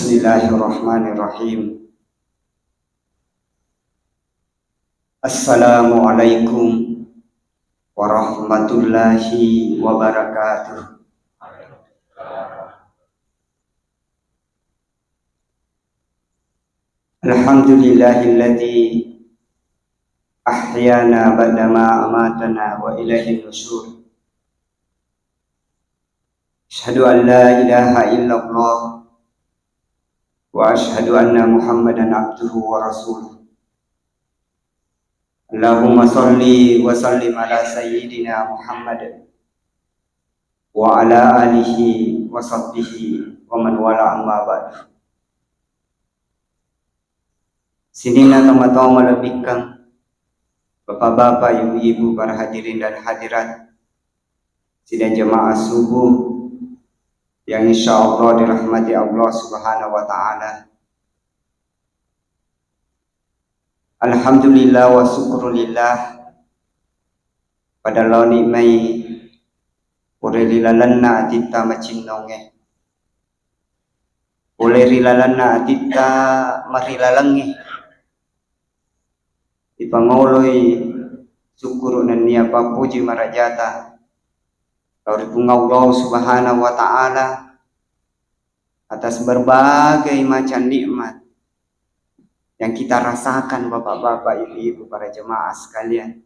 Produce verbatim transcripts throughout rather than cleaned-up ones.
Bismillahirrahmanirrahim. Assalamualaikum warahmatullahi wabarakatuh. Alhamdulillahilladzi ahyana ba'dama amatana wa ilaihin nusyur. Asyhadu an la ilaha illallah wa asyhadu anna Muhammadan abduhu wa rasuluh. Allahumma shalli wa sallim ala sayyidina Muhammad wa ala alihi wa sahbihi wa man wala, amma ba'du. Sininna tomatoa malebbikkang, bapak-bapak, ibu-ibu, para hadirin dan hadirat sidang jamaah subuh yang insya Allah dirahmati Allah Subhanahu wa Ta'ala. Alhamdulillah wa syukrulillah, pada laoni mai pole ri lalenna atitta macinnongnge, pole ri lalenna atitta marilalengnge, ipangoloi sukkuru nennia pappuji marajata lao ri Puang Allah Subhanahu wa Ta'ala atas berbagai macam nikmat yang kita rasakan, bapak-bapak, ibu-ibu, para jemaah sekalian,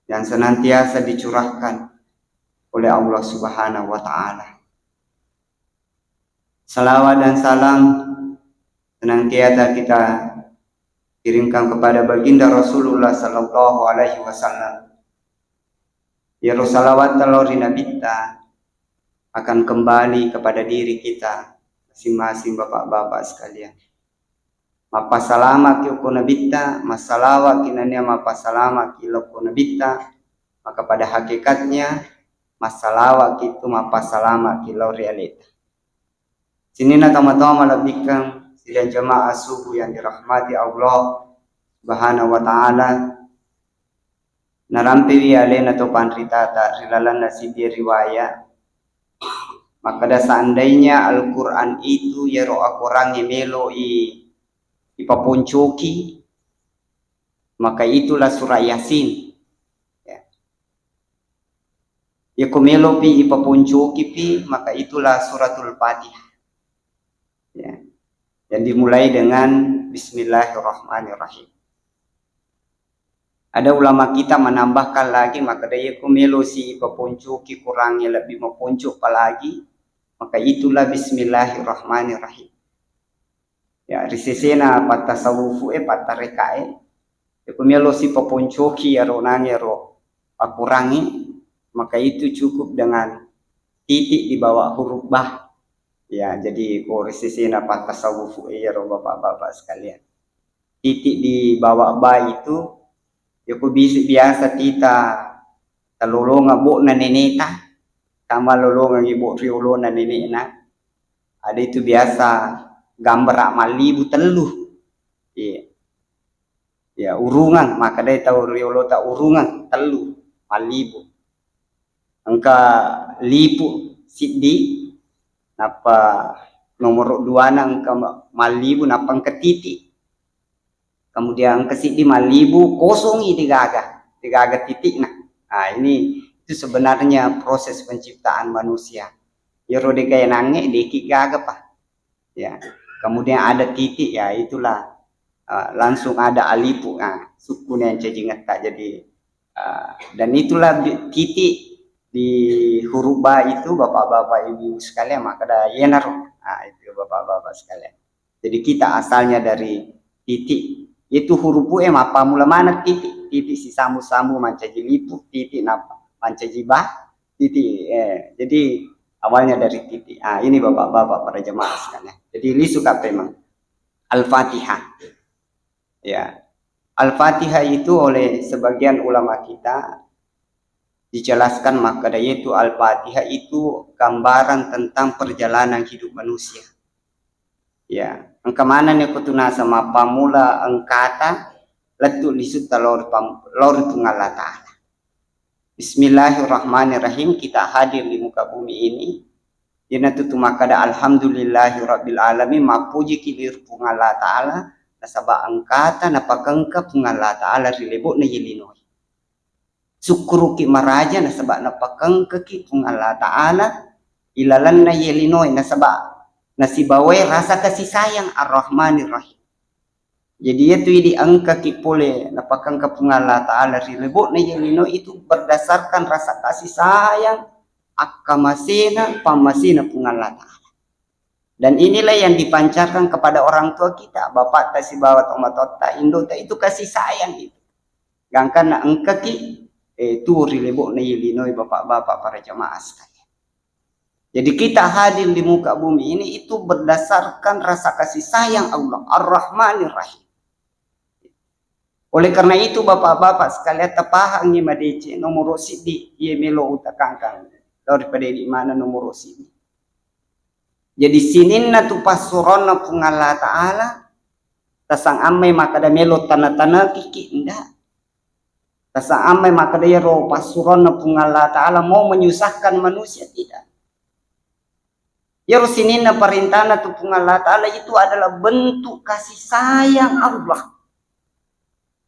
yang senantiasa dicurahkan oleh Allah Subhanahu wa Ta'ala. Salawat dan salam senantiasa kita kirimkan kepada Baginda Rasulullah Sallallahu Alaihi Wasallam. Iyaro salawat lao ri Nabitta akan kembali kepada diri kita masing-masing, bapak-bapak sekalian. Mappasalamaki okko Nabitta, massalawaki nennia mappasalamaki lao okko Nabitta, maka pada hakikatnya massalawaki tu mappasalamaki lao ri aleta. Sininna tomatoa malebbikkang sidang jamaah subuh yang dirahmati Allah Subhanahu wa Ta'ala, narampewi alena to panritata ri lalenna siddi riwaya makkeda, seandainya Al-Quran itu iyaro akorangnge melo i ipaponcoki, maka itulah surah Yasin. Ya. Iyako melopi ipaponcokipi, maka itulah suratul Fatihah. Ya. Yang dimulai dengan Bismillahirrahmanirrahim. Ada ulama kita menambahkan lagi, maka iyako melosi ipaponcoki korangnge lebbi maponco pa lagi, maka itulah Bismillahirrahmanirrahim. Ya, ri sesena pattasawufu e, pattareka e, iyako melosi paponcoki iyaro nange ro akurangi, maka itu cukup dengan titik di bawah huruf ba. Ya, jadi ko ri sesena pattasawufu e iyaro, bapak-bapak sekalian, titik di bawah ba itu, iyako bisi biasa tita talolonga bo'na neneta, tama lolongangi bo riolona nenena, ada itu biasa gambara mallibu tellu. Iya. Ya, urungang, makkedai tau riolota urungang, tellu, mallibu. Engka lipu siddi, nappa nomoro duana engka ma-, mallibu, nappa engka titik. Kemudian engka siddi mallibu, kosongi, degaga, degaga titikna. Nah, ini itu sebenarnya proses penciptaan manusia. Iyaro degae nangnge, deki gaga pa. Ya, kemudian ada titik, ya itulah, eh, langsung ada alifu. Nah, sukkuna yang cajingetta. Jadi, eh, dan itulah bi-, titik di huruf ba itu, bapak-bapak, ibu-ibu sekalian, makkeda yenaro. Nah, itu, bapak-bapak sekalian. Jadi kita asalnya dari titik. Itu huruf e mappamula maneng titik. Titik sisambu-sambu mancaji lipu, titik nap-, mancaji ba, titik. Eh, jadi awalnya dari titik. Ah, ini bapak-bapak, para jemaah sekalian. Jadi lisu ka memang. Al-Fatihah. Ya. Al-Fatihah itu oleh sebagian ulama kita dijelaskan makkeda, yaitu Al-Fatihah itu gambaran tentang perjalanan hidup manusia. Ya, engka manenni ko tu naseng mappamula engkata lettu lisutta lao ri pam-, lao ri Puang Allah Ta'ala. Bismillahirrahmanirrahim, kita hadir di muka bumi ini Iyanatu tu makkada, "Alhamdulillahi rabbil alamin," mappujiki ri Puang Allah Ta'ala, nasaba engkata napakengka Puang Allah Ta'ala ri lebo'na iye linoe. Sukkuruki maraja nasaba napakengkaki Puang Allah Ta'ala ilalenna iye linoe, nasaba nasibawae rasa kasih sayang, Ar-Rahmanir Rahim. Jadi, iyatu idi engkaki pole napakengka Puang Allah Ta'ala ri lebo'na iye linoe itu berdasarkan rasa kasih sayang, akkamasena, pammasena Puang Allah Ta'ala. Dan inilah yang dipancarkan kepada orang tua kita, bapakta sibawa tomatoatta, indota, itu kasih sayang itu. Gangkanna engkaki, eh, tuo ri lebo'na iye linoe, bapak-bapak, para jamaah sekalian. Jadi, kita hadir di muka bumi ini itu berdasarkan rasa kasih sayang Allah, Ar-Rahmanir Rahim. Oleh karena itu, bapak-bapak sekalian, tapahangngi madeceng nomoro siddi iye melo utakangkang. Daripada di mana nomoro siddi. Jadi, sininna tu passuronna Puang Allah Ta'ala, tasang ammai makkada melo tana-tanakiki, ndak. Tasang ammai makkada iyaro passuronna Puang Allah Ta'ala mau menyusahkan manusia, tidak. Iyaro sininna parentana tu Puang Allah Ta'ala itu adalah bentuk kasih sayang Allah.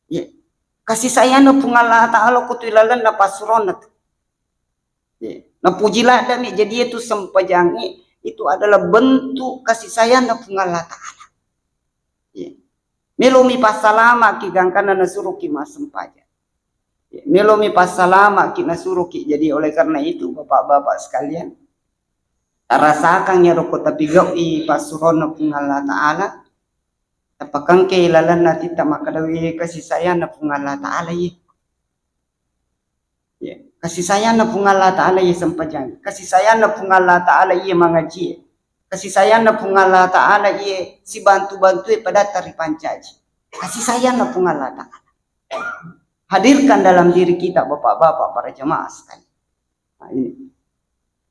Ya. Kasih sayangna Puang Allah Ta'ala ko tu ilalenna passuronna tu. Ya. Napuji laddami, jadi itu sempajangnge itu adalah bentuk kasih sayangna Puang Allah Ta'ala. Ya. Melomi passalamaki gangkanna nasuroki massempajang. Ya. Melomi passalamaki nasuroki. Jadi, oleh karena itu, bapak-bapak sekalian, tarasakan iyaro ko tapigau'i passuronna Puang Allah Ta'ala, tapakengke ilalenna atitta makkada, "We, kasih sayangna Puang Allah Ta'ala iye." Ya, kasih sayangna Puang Allah Ta'ala iye sempajang, kasih sayangna Puang Allah Ta'ala iye mangaji, kasih sayangna Puang Allah Ta'ala iye sibantu-bantue padatta ripancaji. Kasih sayangna Puang Allah Ta'ala. Hadirkan dalam diri kita, bapak-bapak, para jamaah sekalian. Nah, ini.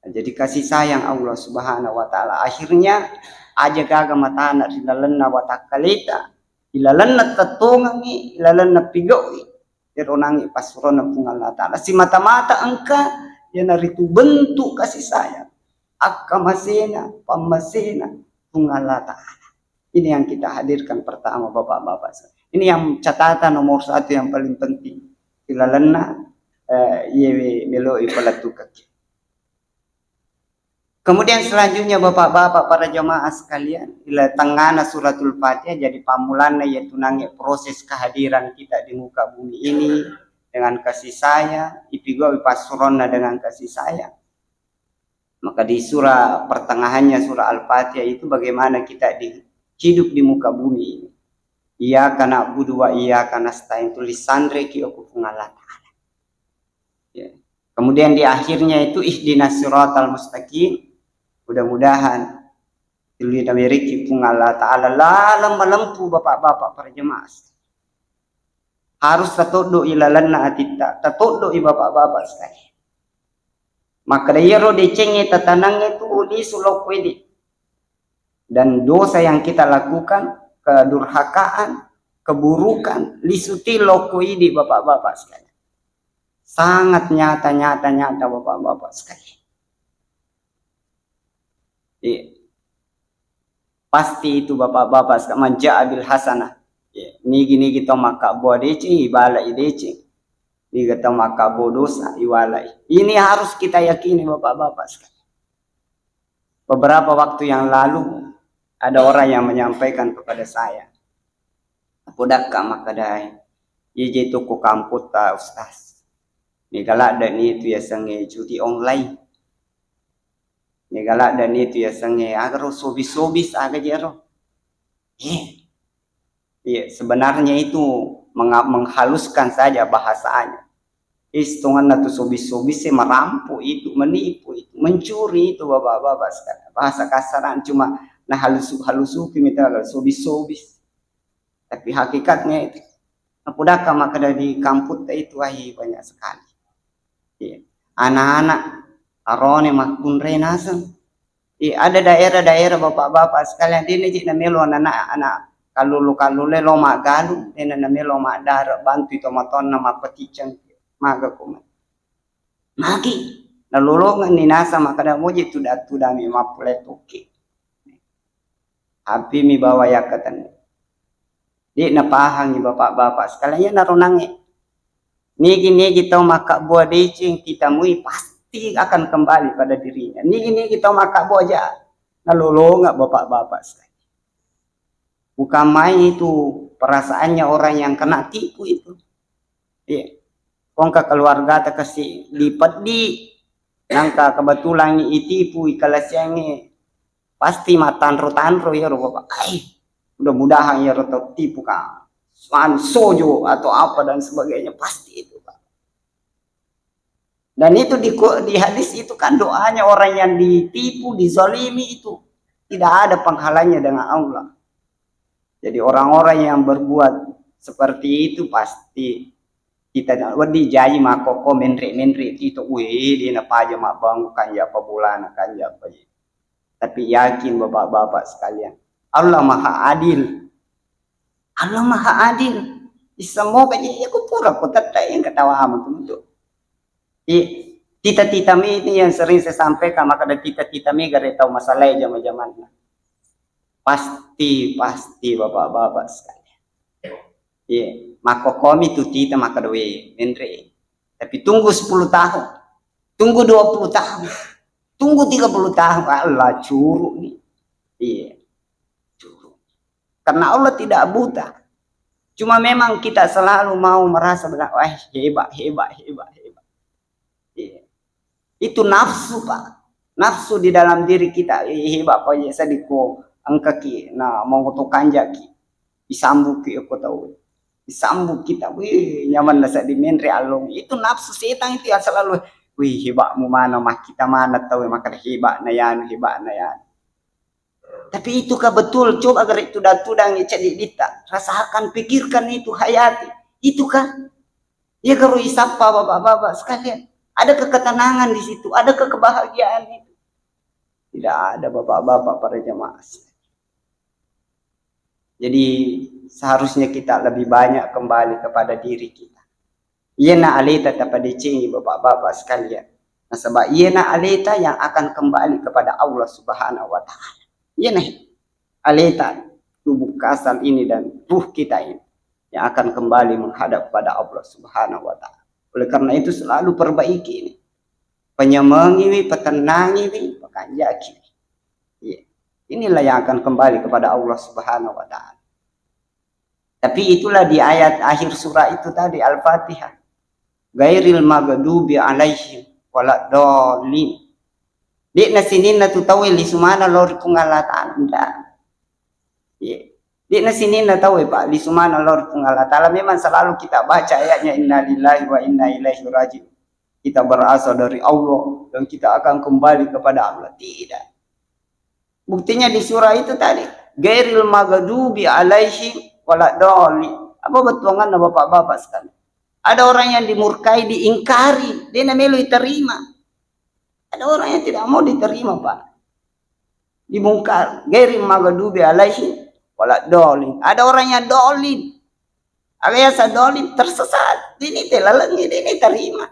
Nah, jadi, kasih sayang Allah Subhanahu wa Ta'ala. Akhirnya, aja gaga matana ri lalenna watakkaleta, ilalenna tettongengngi, ilalenna pigau'i, ero nangngi passuronna Puang Allah Ta'ala. Simata-mata engka, iyanaritu bentuk kasih sayang, akkamasena, pammasena Puang Allah Ta'ala. Ini yang kita hadirkan pertama, bapak-bapak. Ini yang catatan nomor satu yang paling penting. Ilalenna, eh, iye meloi palettukekki. Kemudian selanjutnya, bapak-bapak, para jamaah sekalian, ila tengana Suratul Fatihah jadi pammulanna, yaitu nangnge proses kehadiran kita di muka bumi ini dengan kasih sayang, ipigau'i passuronna dengan kasih sayang. Maka di surah pertengahannya, surah Al-Fatihah itu, bagaimana kita di, hidup di muka bumi ini. Iyyaka na'budu wa iyyaka nasta'in, tulis sanreki okko Puang Allah Ta'ala. Ya. Kemudian di akhirnya itu ihdinas siratal mustaqim. Mudah-mudahan tuli nameriki Puang Allah Ta'ala laleng malempu, bapak-bapak, para jemaah. Harus tatoddo'i lalenna atitta, tatoddo'i bapak-bapak sekalian. Makkeda iyaro decengnge tatanangnge tu lisu lokko idi. Dan dosa yang kita lakukan, kedurhakaan, keburukan, lisu ti lokko idi, bapak-bapak sekalian. Sangat nyata, nyata, nyata, bapak-bapak sekalian. Iya. Pasti itu, bapak-bapak, man jaa bil hasanah. Iya. Nigi-nigi to makkabboa deceng, ibala'i deceng. Niga to makkabboa dosa, iwala'i. Ini harus kita yakini, bapak-bapak sekalian. Beberapa waktu yang lalu, ada orang yang menyampaikan kepada saya, "Apodakka makkedae, iye je tokko kampotta, Ustaz. Mega ladde'ni tu yasengnge judi online. Mega ladde'ni tu yasengnge agaro sobis-sobis, aga je ro." Eh, iya, sebenarnya itu menga-, menghaluskan saja bahasanya. Istonganna tu sobis-sobis e marampo itu, menipu itu, mencuri itu, bapak-bapak sekalian. Bahasa kasaran cuma nahalusu-halusuki mita sobis-sobis. Tapi hakikatnya itu, napodakka makkeda di kamputta itu, wah, banyak sekali. Iya. Anak-anak arone makkunrai naseng. Iya, ada daerah-daerah, bapak-bapak sekalian, dena je namelo anak-anak kallolo-kallolo lo maggalung, dena namelo maddare, bantui tomatoanna mappaticeng, maga kuma. Magi, Nalolongenni naseng makkeda, moji tudang-tudang mi mappole tokki. Api mi bawa yakkatenni. De'na pahangi bapak-bapak sekalian, iyanaro nange. Nigi-nigi tau makkabbua deceng titamui pasti akan kembali pada dirinya. Nigi-nigi tau makkabbua ja, nalolonga bapak-bapak sekalian. Bukan main itu perasaannya orang yang kena tipu itu. Iya. Kongka keluargata kasi dipeddi, nangka kebetulan itipu, ikalasiangi, pasti mattanro-tanro iyaro bapak. Ai, mudah-mudahan iyaro tau tipu ka, anu, sojo atau apa dan sebagainya, pasti itu, Pak. Dan itu di, di hadis itu kan doanya orang yang ditipu, dizalimi itu tidak ada penghalanya dengan Allah. Jadi orang-orang yang berbuat seperti itu pasti kita wedding jaji makkokko menre-menre tito, weh, dia napaja mabbangun kanja apa bolana, kanja apa. Tapi yakin bapak-bapak sekalian, Allah Maha Adil. Allah Maha Adil. Issemmoga je, iya ku pura ku tetta yang ketawa amat untuk. I, tita-tita mi ini yang sering saya sampaikan, maka ada tita-tita mi gare tau masalah jama-jamanna. Pasti, pasti bapak-bapak sekalian. Iya, makkokkomi tu tita maka doe menre. Tapi tunggu sepuluh tahun. Tunggu dua puluh tahun. Tunggu tiga puluh tahun. Allah, curu nih. Iya. Curu. Karena Allah tidak buta. Cuma memang kita selalu mau merasa benar, wah, hebat, hebat, hebat, hebat. Iya. Itu nafsu, Pak. Nafsu di dalam diri kita, eh, hebat, Pak, ya, sadiko engkaki, nah, mau to kanjaki. Disambuki ko tau. Disambuki kita, wih, nyaman nasa di menre along. Itu nafsu setan itu yang selalu, wih, hebatmu mana, mah kita mana tau, maka hebat na yanu, hebat na yanu. Tapi itukah betul? Coba gare tudang-tudang ya ceddi ditta. Rasakan, pikirkan itu, hayati. Itukah? Ya, kalau isappa bapak-bapak sekalian, adakah ketenangan di situ? Adakah kebahagiaan itu? Tidak ada, bapak-bapak, para jemaah. Jadi seharusnya kita lebih banyak kembali kepada diri kita. Iyana aleta tapadecengi bapak-bapak sekalian. Nasaba iyana aleta yang akan kembali kepada Allah Subhanahu wa Ta'ala. Iyana aleta, tubuh kasar ini dan ruh kita ini yang akan kembali menghadap pada Allah Subhanahu wa Ta'ala. Oleh karena itu, selalu perbaiki ini. Penyemengiwi, petenangiwi, pekanjaki. Iya. Inilah yang akan kembali kepada Allah Subhanahu wa Ta'ala. Tapi itulah di ayat akhir surah itu tadi, Al-Fatihah. Ghairil maghdubi alaihim waladdallin. De'na sininna tu tauwe lisu maneng lao ri Puang Allah Ta'ala. Ndak. Iya. De'na sininna tauwe, Pak, lisu maneng lao ri Puang Allah Ta'ala. Memang selalu kita baca ayatnya, innalillahi wa inna ilaihi raji'un. Kita berasal dari Allah dan kita akan kembali kepada Allah. Tidak. Buktinya di surah itu tadi, ghairil maghdubi alaihim waladdallin. Apa bettuanganna, bapak-bapak sekalian? Ada orang yang dimurkai, diingkari, de'na melo iterima. Ada orang yang tidak mau diterima, Pak. Dimungkar, ghairil maghdubi alaihim waladdallin. Ada orang yang dolin. Aga yaseng dolin, tersesat. De'na itellalengi, de'na iterima.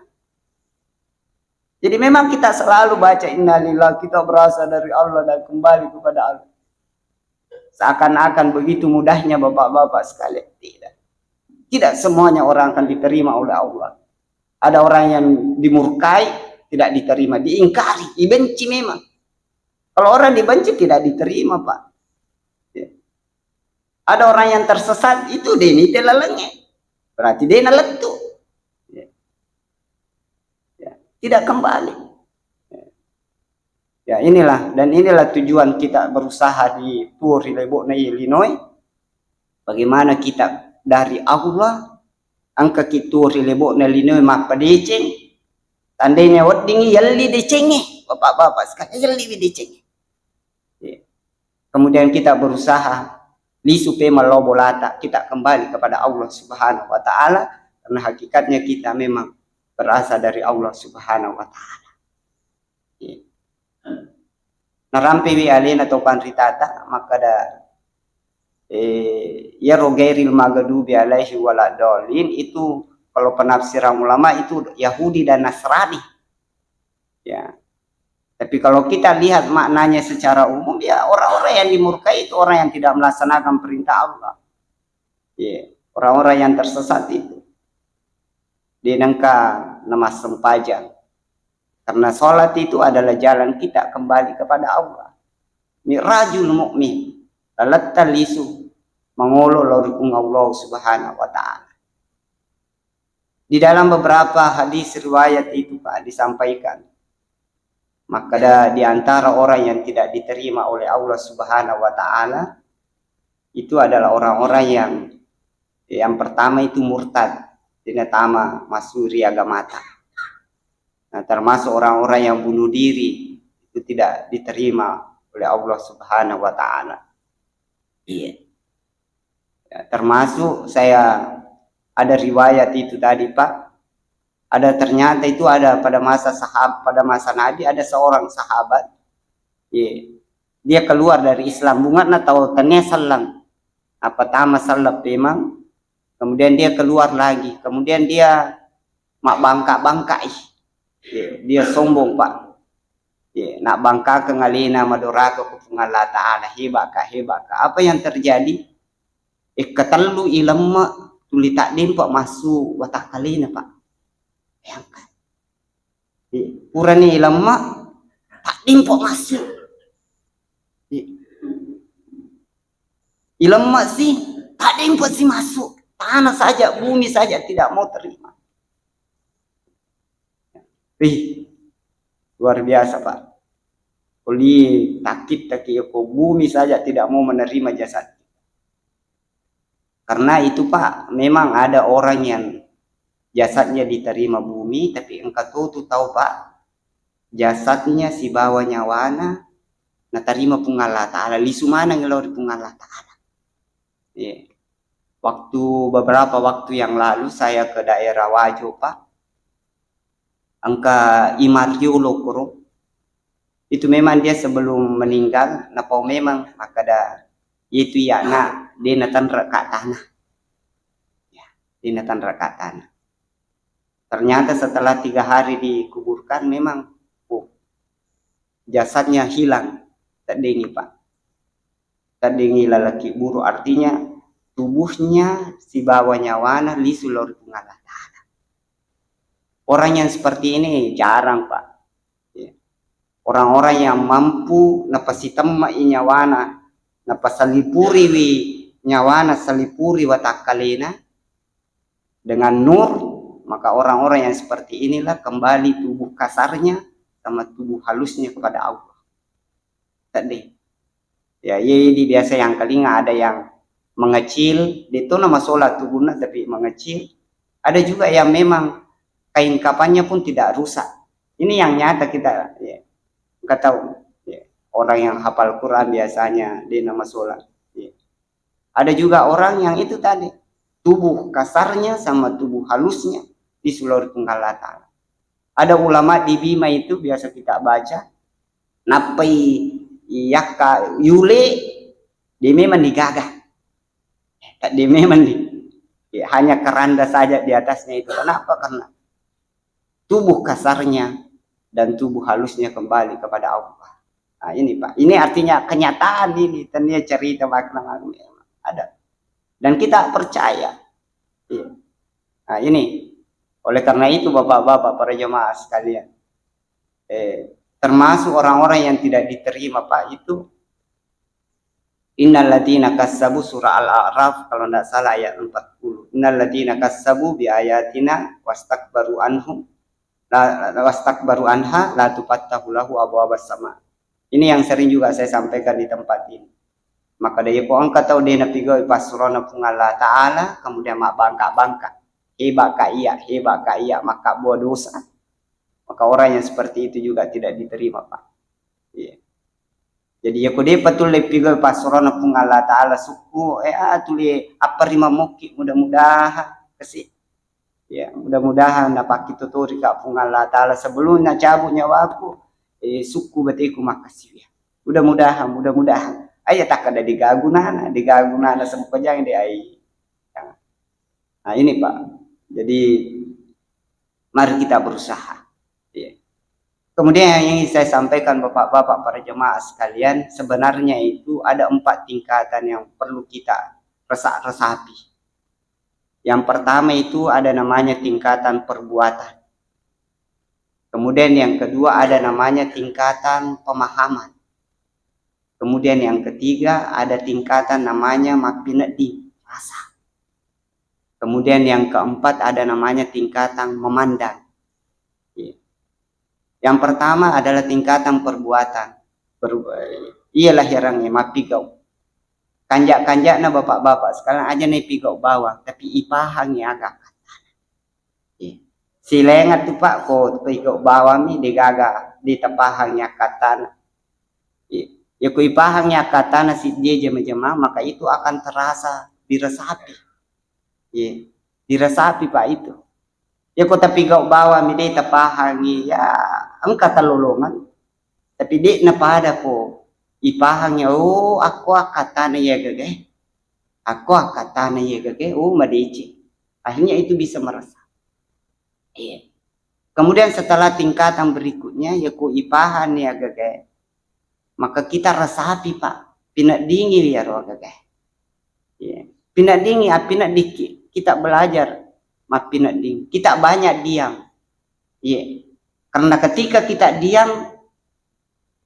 Jadi memang kita selalu baca innalillah, kita berasal dari Allah dan kembali kepada Allah. Seakan-akan begitu mudahnya, bapak-bapak sekalian. Tidak. Tidak semuanya orang akan diterima oleh Allah. Ada orang yang dimurkai, tidak diterima, diingkari, dibenci memang. Kalau orang dibenci, tidak diterima, Pak. Ya. Ada orang yang tersesat, itu de'na itellalengi. Berarti de'na lettu. Ya. Ya, tidak kembali. Ya, inilah, dan inilah tujuan kita berusaha di tuo ri lebo'na iye linoe. Bagaimana kita dari Allah, engkaki tuo ri lebo'na linoe mappadeceng, tandainya weddingngi yelli decengnge, bapak-bapak sekalian, yelliwi decengnge. Ya. Kemudian kita berusaha lisu pemeng lao bolata, kita kembali kepada Allah Subhanahu wa Ta'ala, karena hakikatnya kita memang berasal dari Allah Subhanahu wa Ta'ala. Iya. Narampewi alena to panritata, makkeda, eh, iyaro ghairil maghdubi alaihi waladdallin itu kalau penafsiran ulama itu Yahudi dan Nasrani. Ya. Tapi kalau kita lihat maknanya secara umum, ya orang-orang yang dimurkai itu orang yang tidak melaksanakan perintah Allah. Ya, orang-orang yang tersesat itu. Dia nengka namas sempajang. Karena sholat itu adalah jalan kita kembali kepada Allah. Mi'rajul mukmin, laletta lisu mangolo lao ri Puang Allah Subhanahu wa Ta'ala. Di dalam beberapa hadis riwayat itu, Pak, disampaikan, maka da-, di antara orang yang tidak diterima oleh Allah Subhanahu wa Ta'ala itu adalah orang-orang yang, yang pertama itu murtad, dena tama masuk ri agamata. Nah, termasuk orang-orang yang bunuh diri itu tidak diterima oleh Allah Subhanahu wa Ta'ala. Iya. Ya, termasuk saya ada riwayat itu tadi, Pak. Ada, ternyata itu ada pada masa sahab-, pada masa Nabi ada seorang sahabat. Iya. Dia keluar dari Islam. Bungatna tau tania sallang. Apa tama sallang memang. Kemudian dia keluar lagi. Kemudian dia mabbangka-bangkai. Iya, dia sombong, Pak. Iya, nabbangkakeng alena madoraka ku Puang Allah Ta'ala. Hebat, Kak, hebat, Kak. Apa yang terjadi? Ekkatellu ilemme tuli taddempa massu watakkalena, Pak. Bayangkan. Iya, purani ilemme, taddempa massu. Iya. Ilemme si, taddempa si massu. Tanah saja, bumi saja tidak mau terima. Ih, luar biasa, Pak. Kuli takit taki ko bumi saja tidak mau menerima jasad. Karena itu, Pak, memang ada orang yang jasadnya diterima bumi, tapi engka to tu tau, Pak, jasadnya sibawa nyawana natarima Puang Allah Ta'ala, lisu maneng lao ri Puang Allah Ta'ala. Iya. Waktu, beberapa waktu yang lalu saya ke daerah Wajo, Pak. Engka Imam riolo koro. Itu memang dia sebelum meninggal, napau memang makkeda, itu ya, nak, dia natanra ka tanah. Ya, dia natanra ka tanah. Ternyata setelah tiga hari dikuburkan, memang, oh, jasadnya hilang, teddengi, Pak. Teddengi laleng kiburu, artinya tubuhnya sibawa nyawana lisu lao ri Puang Allah Ta'ala. Orang yang seperti ini jarang, Pak. Ya. Orang-orang yang mampu napasitemme'i nyawana, napasalipuriwi nyawana, salipuri watakkalena dengan nur, maka orang-orang yang seperti inilah kembali tubuh kasarnya sama tubuh halusnya kepada Allah. Tedde. Ya, iya, iya, di biasa yang kelinga ada yang mengecil, de to namasola tubuhna tapi mengecil. Ada juga yang memang kain kafannya pun tidak rusak. Ini yang nyata kita, ya, nggak tahu. Ya, orang yang hafal Quran biasanya dia namasola. Ya. Ada juga orang yang itu tadi, tubuh kasarnya sama tubuh halusnya lisu lao ri Puang Allah Ta'ala. Ada ulama di Bima itu biasa kita baca, nappai yakka yule, dia memang digaga. Dia memang di, ya, hanya keranda saja di atasnya itu. Kenapa? Karena tubuh kasarnya dan tubuh halusnya kembali kepada Allah. Nah, ini, Pak. Ini artinya kenyataan ini, tania cerita makna ada. Dan kita percaya. Iya. Nah, ini. Oleh karena itu, Bapak-bapak, para jemaah sekalian, eh, termasuk orang-orang yang tidak diterima, Pak, itu Innalladzina kazzabu, surah Al-A'raf, kalau ndak salah ayat empat puluh. Innalladzina kazzabu bi ayatina wastakbaru anhum, la, la, wastakbaru anha, la tufattahu lahu abwabas sama. Ini yang sering juga saya sampaikan di tempat ini. Maka de ko engka tau de napigau passurona Puang Allah Ta'ala, kemudian mabbangka-bangka. Hebat ka iya, hebat ka iya, maka buah dosa. Maka orang yang seperti itu juga tidak diterima, Pak. Iya. Jadi, ya, ko depa tulle pigau passurona Puang Allah Ta'ala sukku, eh, ah, tuli apparimamokki, mudah-mudahan kasi. Ya, mudah-mudahan napakkitotori ka Puang Allah Ta'ala sebelum nacabut nyawaku, eh, sukku bateku makkasiwi. Mudah-mudahan, mudah-mudahan. Aja takkada degagunana, degagunana sempajang de ai. Jangan. Nah, ini, Pak. Jadi, mari kita berusaha. Iya. Kemudian yang ingin saya sampaikan, Bapak-bapak, para jemaah sekalian, sebenarnya itu ada empat tingkatan yang perlu kita resa-, resapi. Yang pertama itu ada namanya tingkatan perbuatan. Kemudian yang kedua ada namanya tingkatan pemahaman. Kemudian yang ketiga ada tingkatan namanya mappinedding, rasa. Kemudian yang keempat ada namanya tingkatan memandang. Iya. Yang pertama adalah tingkatan perbuatan. Ber-, iya lahirangnya mappigau. Kanjak-kanjakna bapak-bapak sekalian aja naipigau bawang, tapi ipahangi aga akkatana. Iya. Silainga tu, Pak, ko pigau bawang mi degaga ditapahangi akkatana. Iya. Ya ko ipahangi akkatana siddi jama-jama, maka itu akan terasa diresapi. Iya. Diresapi, Pak, itu. Ya ko tapigau bawang mi de tapahangi, ya engka talolongan. Tapi de napada ko ipahangi, oh, akko akkatana iya gagae. Akko akkatana iya gagae, oh, madeceng. Akhirnya itu bisa merasa. Iya. Kemudian setelah tingkatan berikutnya, ya ko ipahang iya gagae, maka kita resapi, Pak. Pineddingi iyaro gagae. Iya. Pineddingi, appineddikki. Kita belajar mappinedding. Kita banyak diam. Iya. Karena ketika kita diam,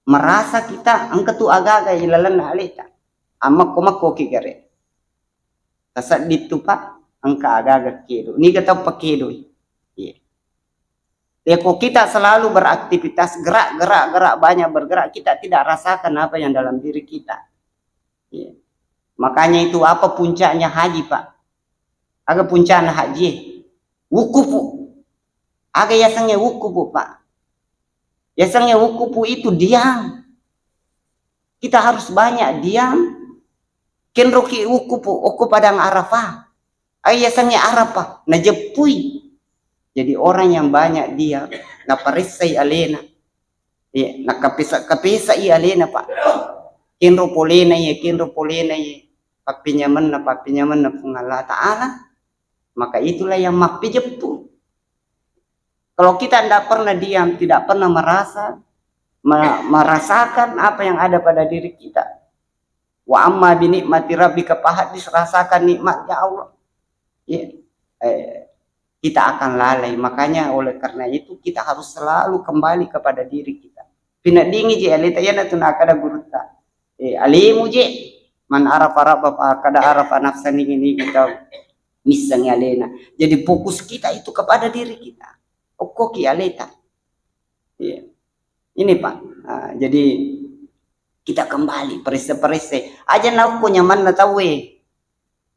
merasa kita engka tu agaga ilalenna aleta. Ammakko-makkoki gare. Tasedding tu, Pak, engka agaga kedo. Niga tau pakedoi. Iya. Ya, kok kita selalu beraktivitas, gerak, gerak, gerak, banyak bergerak, kita tidak rasakan apa yang dalam diri kita. Iya. Makanya itu apa puncaknya haji, Pak? Aga puncakna haji? Wukufu. Aga yasengnge wukufu, Pak? Yasengnge wukufu itu diam. Kita harus banyak diam. Kenroki wukufu, okko padang Arafah. Aga yasengnge Arafah, najeppui. Jadi orang yang banyak diam, naparessai alena. Iya, nakapesa-kapesai alena, Pak. Kenro polena iya, kenro polena iya. Pappinyamenna, pappinyamenna Puang Allah Ta'ala. Maka itulah yang mappijeppu. Kalau kita tidak pernah diam, tidak pernah merasa, me-, merasakan apa yang ada pada diri kita. Wa amma bi ni'mati rabbika fahaddits, rasakan nikmatnya Allah. Ya. Eh, kita akan lalai. Makanya oleh karena itu kita harus selalu kembali kepada diri kita. Pineddingi je aleta, iyana tu nakkeda gurutta. Eh, alemu je. Man arafa rabba faqad arafa nafsa, nigi-nigi tau missengngi alena. Jadi fokus kita itu kepada diri kita. Okkoki aleta. Iya. Ini, Pak. Ah, jadi kita kembali paresse-paresse. Aja naokko nyamanna tauwe.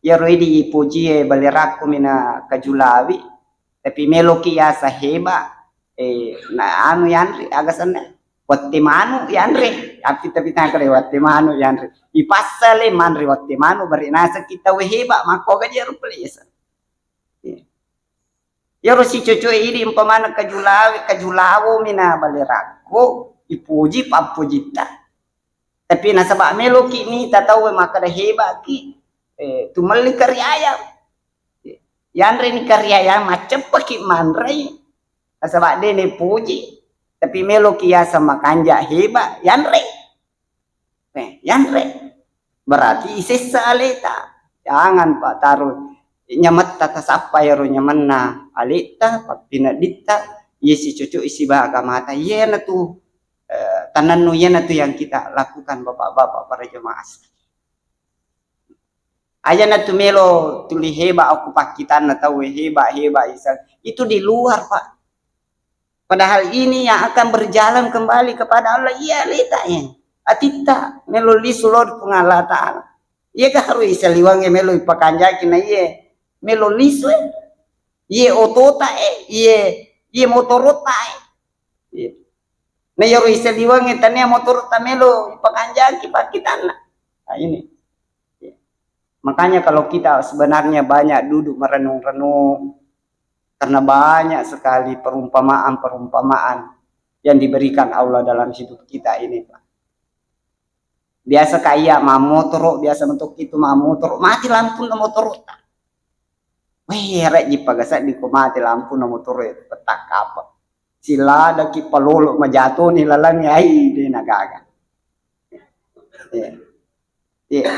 Iyaro idi ipojie balerakku mina kajulawi, tapi meloki yasa heba, eh, na anu yanre, aga senna? Wette manu yanre. Tapi, tapi tangkere wette manu yanre. Ipassa le manre wette manu, bari naseng kita we heba, makko gaji rupa le yasa. Iya. Iyaro sicocoe idi umpamana kajulawe, kajulawo mina balerakko, ipoji pappojitta. Tapi nasaba meloki mita tauwe makkeda hebaki, eh, tumelli kari ayam. Yanreni kari ayam, macceppaki manrei. Nasaba de nepoji, tapi meloki yaseng makanja heba, yanre. Eh, yanre. Berarti isessa aleta. Jangan, Pak, taruh nyametta tasappa iyaro nyamenna aleta, pappinedditta, iye sicoco'i sibawa agamata. Iyanatu, eh, tanennu, iyanatu yang kita lakukan, Bapak-bapak, para jemaah. Aja natu melo tuli heba okko pakkitanna tauwe, heba, heba, isa. Itu di luar, Pak. Padahal ini yang akan berjalan kembali kepada Allah, iya aleta, iya. Atitta melo lisu lao ri Puang Allah Ta'ala. Iya ga harus isaliwangnge melo ipakanjaki na iye melo lisu, eh. Iye otota, eh, iye, iye motorota, eh. Iya. Na iyaro isaliwangnge tania motorota melo ipakanjaki pakkitanna. Nah, ini. Iya. Makanya kalau kita sebenarnya banyak duduk merenung-renung, karena banyak sekali perumpamaan-perumpamaan yang diberikan Allah dalam hidup kita ini, Pak. Biasa ka iya mammotoro, biasa metokki tu mammotoro, mati lampunna motorota. Weh, rejji pagasedding ko mati lampunna motoro e, pettakkapa. Siladaki palolo majatoni lalangnge, ai, de nagaga. Iya. Iya.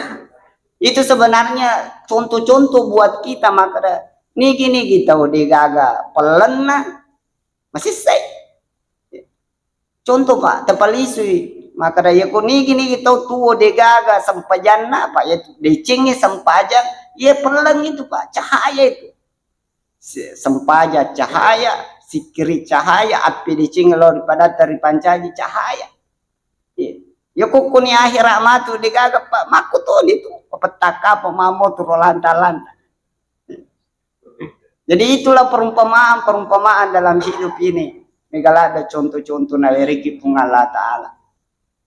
Itu sebenarnya contoh-contoh buat kita, makkeda nigi-nigi tau degaga pellenna masessai. Contoh, Pak, tapalisui, makkeda yako nigi-nigi tau tuo degaga sempajanna, Pak, ya decengnge sempajang, iya pelleng itu, Pak, cahaya itu. Se-, sempaja cahaya, sikkiri cahaya, appedeceng lao ri padatta ripancaji cahaya. Iya. Ya kokkoni akhera matu degaga, Pak, makkutoni tu, papettang kapang mammo tu ro lanta-lanta. Jadi itulah perumpamaan-perumpamaan dalam hidup ini. Mega ladde contoh-contoh nawereki Puang Allah Ta'ala.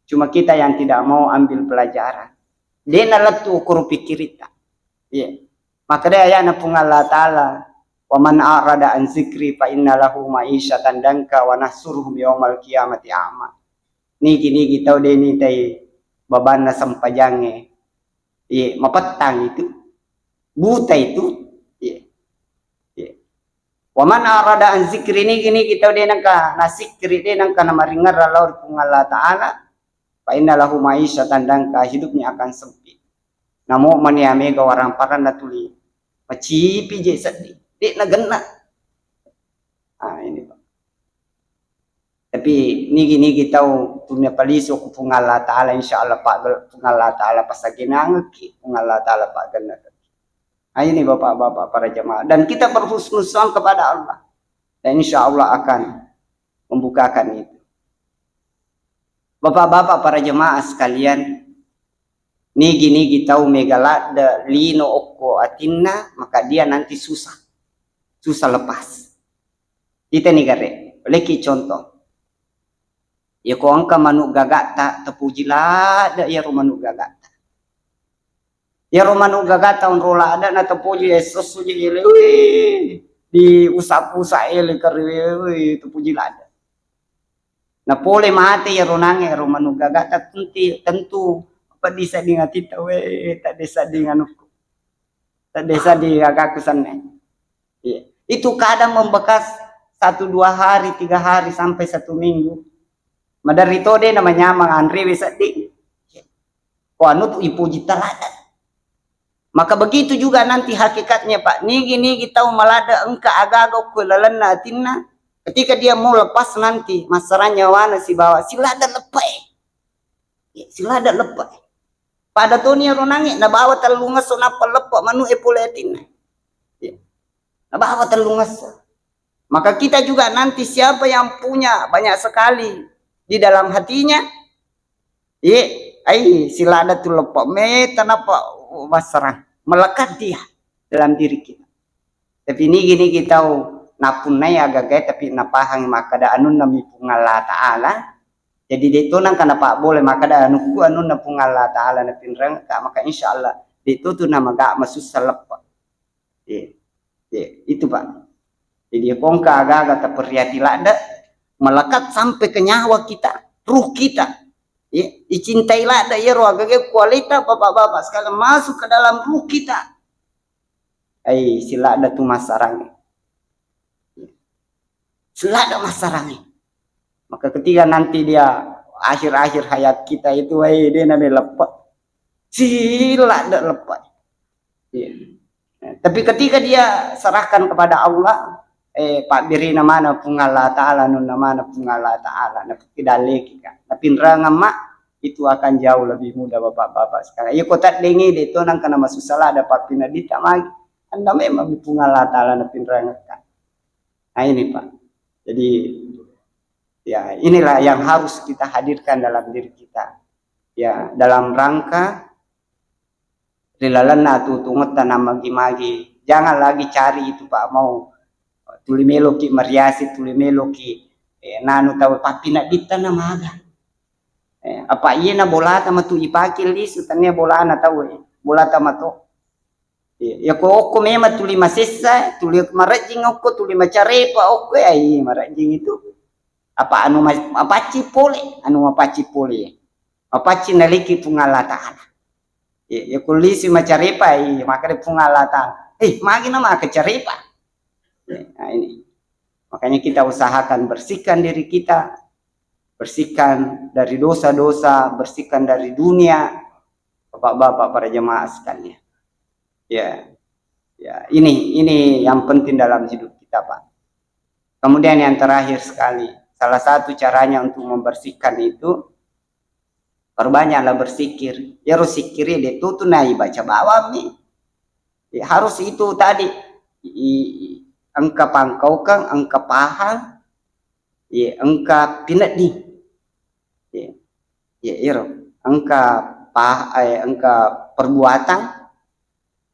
Cuma kita yang tidak mau ambil pelajaran. De nalettu ukuru pikkiritta. Iya. Makkeda ayana Puang Allah Ta'ala, "Wa man a'rada an zikri fa inna lahu ma'isyatan danka wa nahsuruhu yaumal qiyamati a'ma." Nigi-nigi tau de nitai babanna sempajangnge. Iya, mapettang itu. Buta itu. Iya. Iya. Wa man a'rada an zikri, nigi-nigi tau de nengka nasikkiri, de nengka namaringerra lao ri Puang Allah Ta'ala, fa inna lahu ma'isyatan danka, hidupnya akan sempit. Namo mani amega warang paranna tuli macipi je seddi, de nagenna. Ah, ini, Pak. Tapi nigi-nigi tau tunna palisu ku Puang Allah Ta'ala, insya Allah, Pak, Puang Allah Ta'ala pasagenangekki, Puang Allah Ta'ala pagennakekki. Nah, ini, Bapak-bapak, para jemaah. Dan kita berhusnuzon kepada Allah. Dan insya Allah akan membukakan itu. Bapak-bapak, para jemaah sekalian, nigi-nigi tau mega ladde lino okko atinna, maka dia nanti susah. Susah lepas. Itani gare, leki contoh. Yako engka manu gagatta, tepuji ladde iyaro manu gagatta. Iyaro manu gagatta onro ladde na tepuji, essosso je ele, wih, di usa-usa ele kari, wih, tepuji ladde. Na pole mate iyaro nange ro manu gagatta, tenti-, tentu peddi sedding atitta, weh, tadde sedding anukku. Tadde sedding agaku senne. Iya. Itu kadang membekas satu dua hari, tiga hari, sampai satu minggu. Maderri to de namanyamang anrewe sedding. Ko anu tu ipuji teladan. Maka begitu juga nanti hakikatnya, Pak. Nigi-nigi tau maladde engka aga-aga ko lalenna atinna, ketika dia mau lepas nanti, massarang nyawana sibawa silada leppa e. Ya, silada leppa e. Pada toni ero nange, nabawa tellungesso nappa leppa manu e pole atinna. Ya. Nabawa tellungesso. Maka kita juga nanti siapa yang punya banyak sekali di dalam hatinya, Ye, ai, silada tu leppa meta nappa, oh, massarang. Melekat dia dalam diri kita. Tapi nigi-nigi tau napunnai agagae, tapi napahangi makkada anunna mi Puang Allah Ta'ala. Jadi, de to nangka napabbole makkada anukku anunna Puang Allah Ta'ala napinrengka, maka insya Allah de to tu namaga masussa leppa. Iya. Iya, itu, Pak. Jadi, ya, kongka aga-aga taperriati ladde, melekat sampai ke nyawa kita, ruh kita. Ya, icintai ladde, ya, roh agaga kualita, Bapak-bapak sekalian, masuk ke dalam ruh kita. Ai, silada tu massarang. Silada massarang. Maka ketika nanti dia akhir-akhir hayat kita itu, ai, dia nade leppa. Silada leppa. Iya. Tapi ketika dia serahkan kepada Allah, eh, pabbirina mana Puang Allah Ta'ala, nunna mana Puang Allah Ta'ala, napikidalleki ka. Napinrangeng ma, itu akan jauh lebih mudah, Bapak-bapak sekalian. Iya, ko taddengi de to nangka namasussa ladde pappinadita magi. Anda memang Puang Allah Ta'ala napinrangeng ka. Nah, ini, Pak. Jadi, ya, inilah yang harus kita hadirkan dalam diri kita. Ya, dalam rangka ri lalenna atuwongetta nammagi-magi. Jangan lagi cari itu, Pak, mau tuli meloki mariasi, tuli meloki, eh, nanu tau, pappinadditta na maga. Eh, apa iyena bolata matu ipake lisu, tania bolana tau, eh, bolata mato. Iya, iya, ko okko memang tuli masessa, tuli marejjing okko, tuli macarepa okko, ya, iya, marejjing itu. Apa anu ma-, mapacci pole, anu mapacci pole. Mapacci naliki Puang Allah Ta'ala. Iya, iya, ko lisu macarepa, iya, makkeda Puang Allah Ta'ala. Eh, magi na maka carepa. Iya, nah, ini. Makanya kita usahakan bersihkan diri kita, bersihkan dari dosa-dosa, bersihkan dari dunia, Bapak-bapak, para jemaah sekalian. Ya, ya, ini ini yang penting dalam hidup kita, Pak. Kemudian yang terakhir sekali, salah satu caranya untuk membersihkan itu, perbanyaklah bersikir. Iyaro sikiri de tutu nai baca bawammi. Ya, harus itu tadi, i- i- engka pangkaukeng, engka pahang, ya, engka pineddi. Ya, ya, iro engka pah eh, engka perbuatan,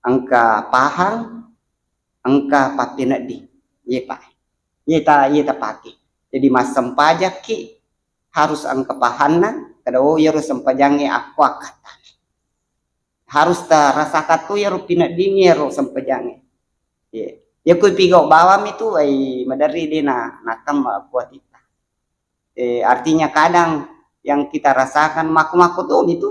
engka pahang, engka pappineddi. Iya, Pak. Iya ta iya tapake. Jadi massempajakki harus engka pahanna, kada, oh, iyaro sempajangnge akko akkattana. Harus tarasakan tu iyaro pineddingnge iyaro sempajangnge. Iya. Iya ku pigau bawammi tu, ai maderri de na natemma akko atitta. Eh, artinya kadang yang kita rasakan mako-mako tu itu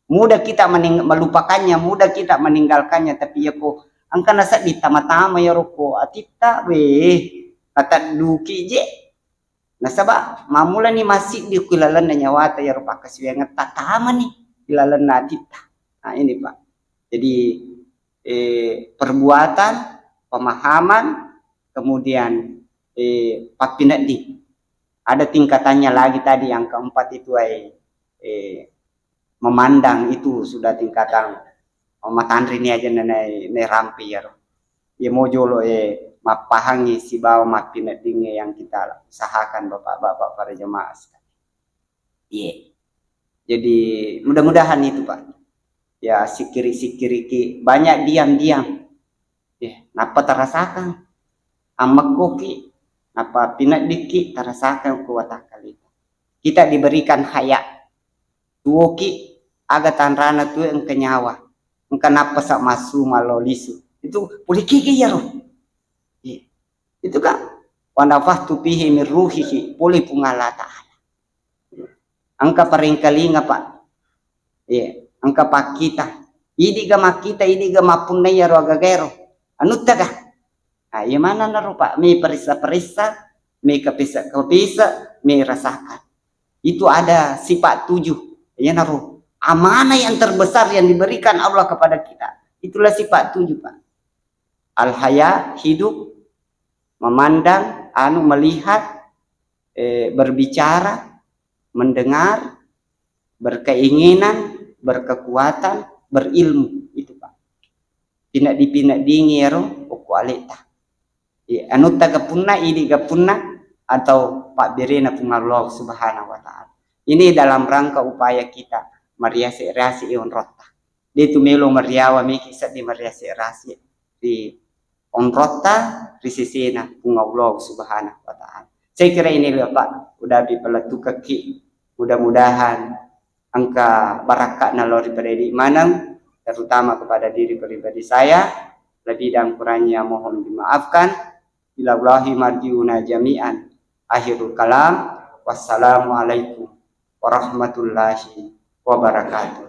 mudah kita mening- melupakannya, mudah kita meninggalkannya, tapi ya ko engka naseddi tama-tama ya roko atitta, weh, natadduki je. Nasaba mammulani massiddi ku lalenna nyawata ya ro pakkasiwiangetta tamani ilalenna atitta. Nah, ini, Pak. Jadi, eh, perbuatan, pemahaman, kemudian, eh, pappineddi. Ada tingkatannya lagi tadi yang keempat itu, ai, eh, memandang itu sudah tingkatan, oh, matanrini aja na nai rampe iyaro. Iya mo jolo, eh, mappahangi sibawa mappineddingnge yang kita usahakan, Bapak-bapak, para jemaah sekalian. Iya. Jadi mudah-mudahan itu, Pak. Ya, sikiri-sikiriki, banyak diam-diam. Ya, nappa tarasakan. Ammekkoki, nappa pineddikki, tarasakan ku watakkalita. Kita diberikan haya. Tuoki, aga tanrana tue engka nyawa. Engka nappasa massu mallo lisu. Itu pole kiki iyaro. Iya. Itu kan, "Wa nafakhtu fihi min ruhihi," pole Puang Allah Ta'ala. Engka parengkalinga, Pak. Iya, engka pakkita. Idiga makkita, idiga mappunnai iyaro agagaero. Anuttaga? Ah, iya manenna ro, Pak. Mi paressa-paressa, mi kapesa-kapesa, mi rasakan. Itu ada sifat tujuh. Iyanaro amanah yang terbesar yang diberikan Allah kepada kita. Itulah sifat tujuh, Pak. Al-haya, hidup, memandang, anu, melihat, eh, berbicara, mendengar, berkeinginan, berkekuatan, berilmu. Itu, Pak. Pineddi-pineddingi ero okko aleta. Iya, anuttaga punna, idiga punna, atau pabberena Puang Allah Subhanahu wa Ta'ala. Ini dalam rangka upaya kita mariase-riase onrotta. De tu melo mariawa meki seddi mariase-riase ri onrotta ri sesena Puang Allah Subhanahu wa Ta'ala. Saya kira ini, Bapak, udah dipelettukekki. Mudah-mudahan engka barakka'na lao ri pada idi maneng, terutama kepada diri pribadi saya. Lebih dan kurangnya mohon dimaafkan. Ilallahi marji'una jami'an. Akhirul kalam. Wassalamualaikum warahmatullahi wabarakatuh.